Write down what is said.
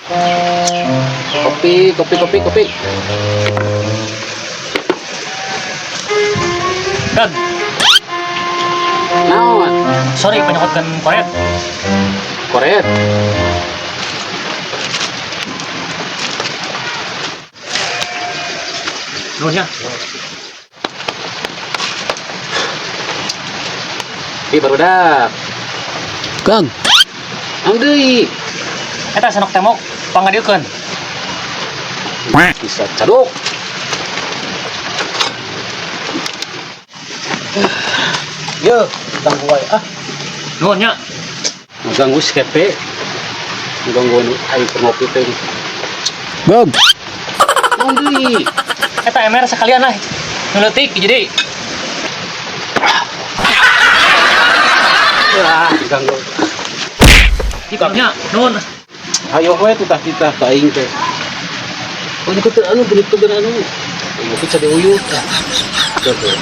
Kopi, kopi, kopi, kopi. Gag, Naon? sorry panyokotkeun koret. Koret. Nuhun nya. Ih, barudak. Kang, Naon deui? Eta senok temok pangadieukeun. Bisa caduk. Yo, ganggu wae ah. Nuhun nya. Ganggu si Kepe. Ganggu anu aing keur ngopi teh. Gag, Naon deui? Eta emer sekalian lah. Nu leutik jadi. Wah, ganggu. Nya, nuhun. Ayo we titah-titah ka aing teh. Oh, ini teh anu begitu geun anu. Ngopi cadi uyut. Ah. Tuh, tuh.